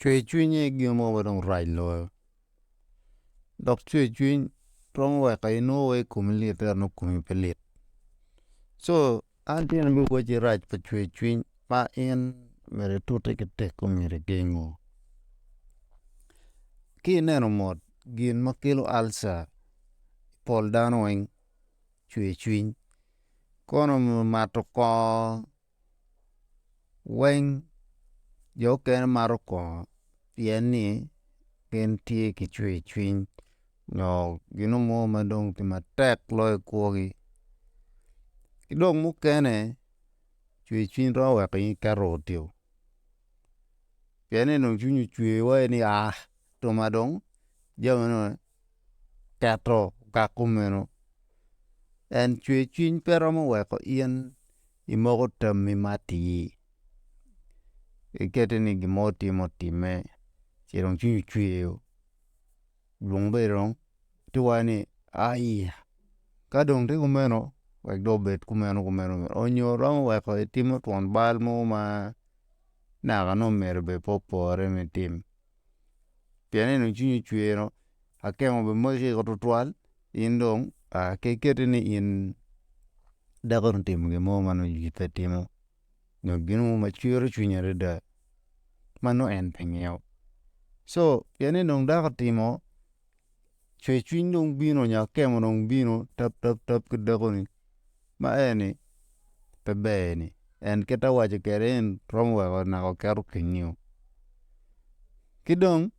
Cwercwiny aye gin mo ma dong rac loyo dok cwercwiny romo weko inongo wai komi lit ento nongo komi pe lit co an tin abiwacci rac pa cwercwiny ma in myero itute ki tekkom myero igengo. Ki ineno mot gin ma kelo alca pol dano weng cwercwiny kono mato kongo weng jo okene mato kongo pien ni gin tye ki cwercwiny nyo gin mo ma dong tye matek loyo i kwogi ki dong mukene cwercwiny romo weko in iketo oti pien ni dong cwinyi ocwer iwaci ni aa tuma dong jamina oketo okak kumeno en cwercwiny pe romo weko in imoko tammi ma atir iketi ni gin mo tye ma otimme ci dong cwinyi ocwer dong bedo dong tye iwaci ni aya ka dong tye kumeno wek dong obed kumeno kumeno nyo romo weko itimo twon bal mo ma naka nongo myero bene pe opore ni itim pien ni dong cwinyi ocwero akemo bene maki tutwal in dong iketi ni in dakoni otimo gin mo ma nongo jwi pe timo nyo gin mo ma cwero cwinyi adada ma nongo en pe ngeyo co pien ni dong dako otimo cwercwiny dong bino nyo akemo dong bino taptaptap ki dakoni ma eni pe ber ni en kit ma awaco kwede ni romo weko naka keto kenyio ki dong.